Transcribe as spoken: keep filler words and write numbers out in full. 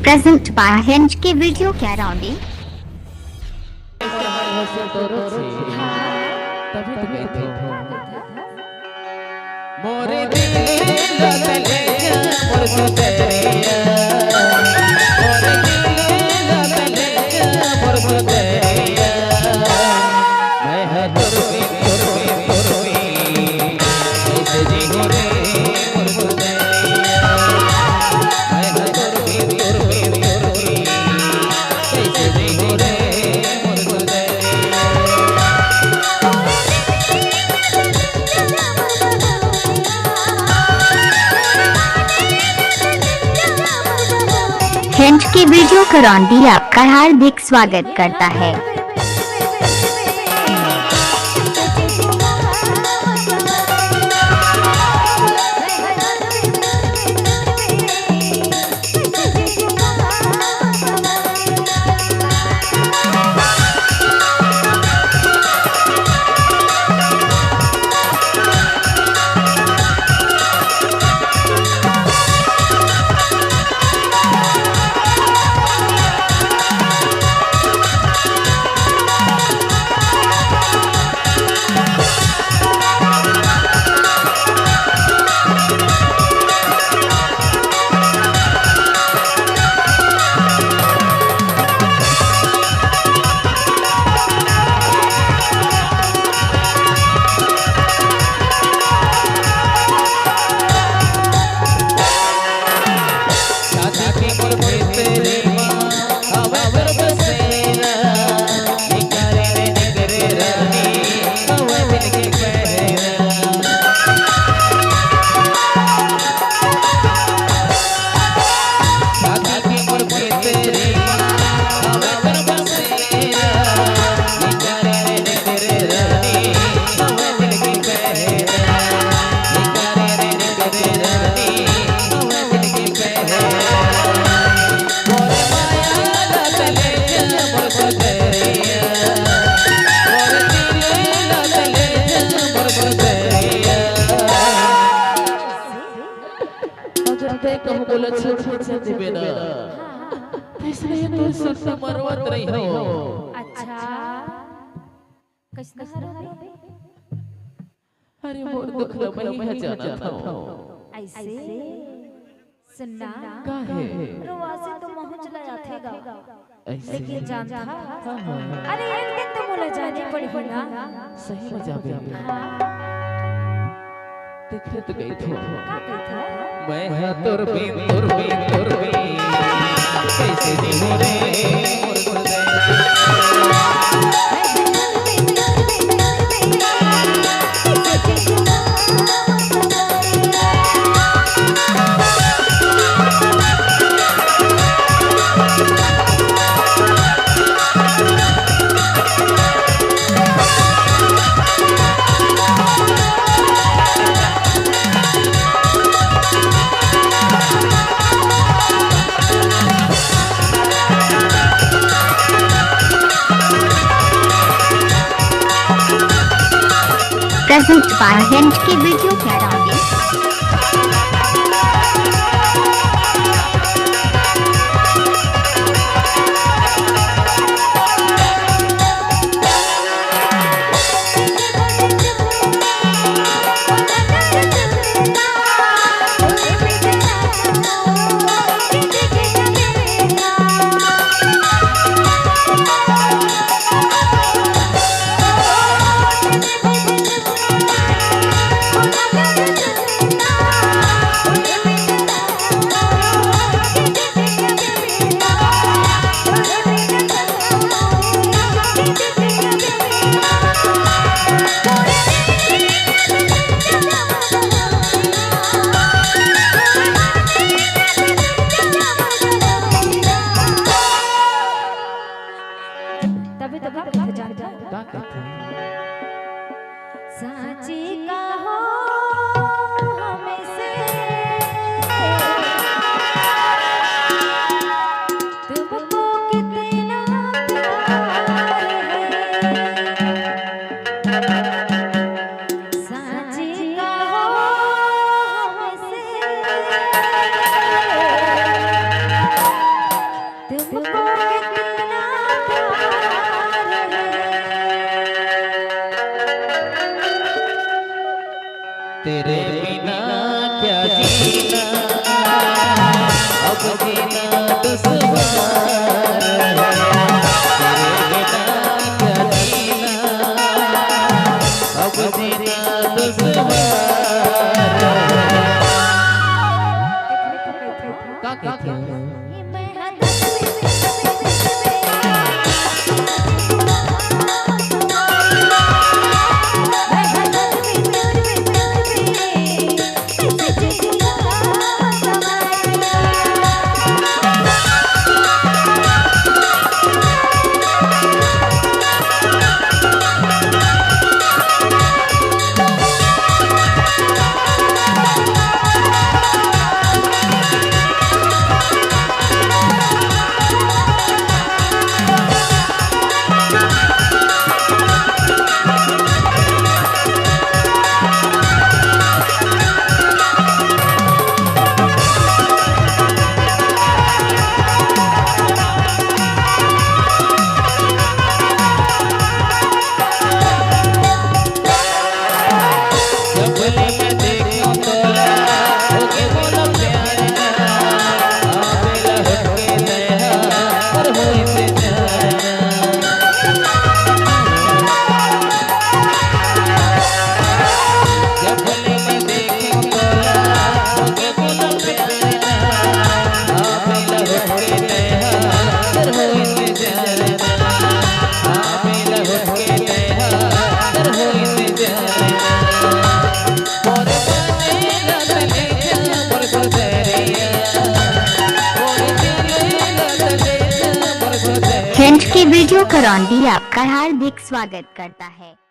Present by Hinge के video कैरांडी। तभी तो कहते हो। मोरे दिल ला ले जा मोर गुजरिया, मोरे दिल ला ले जा मोर गुजरिया, मैं हर तोर बिन, तोर बिन, तोर बिन, कैसे जीऊँ रे मोर गुजरिया, मैं हर तोर बिन, तोर बिन, तोर बिन, कैसे जीऊँ रे मोर गुजरिया। Hinge के वीडियो करौंदी आपका हार्दिक स्वागत करता है। अगर तैं कहूँ मोला छोड़ के चल देबे ना, तइसने तोर सुरता मरवत रही हो। अच्छा, कइसने हरव बे? अरे मोर दुख ल मैं ही जानत हँव। अइसे? सुन ना। का हे? रोवासी तो महूँ ला आथे गा। अइसे? लेकिन जानत हस? हाँ, हाँ, हाँ। अरे एक दिन तो मोला जाने पड़ही ना। सही में जाबे। हाँ। देखे तो कहिथँव। का कहिथँव? मैं हा तोर बिन, तोर बिन, तोर बिन। कइसे जीऊँ रे मोर गुजरिया। Present by Hinge के वीडियो कैरांडी। कहिथे। Friends, की video करौंदी आपका हार्दिक स्वागत करता है।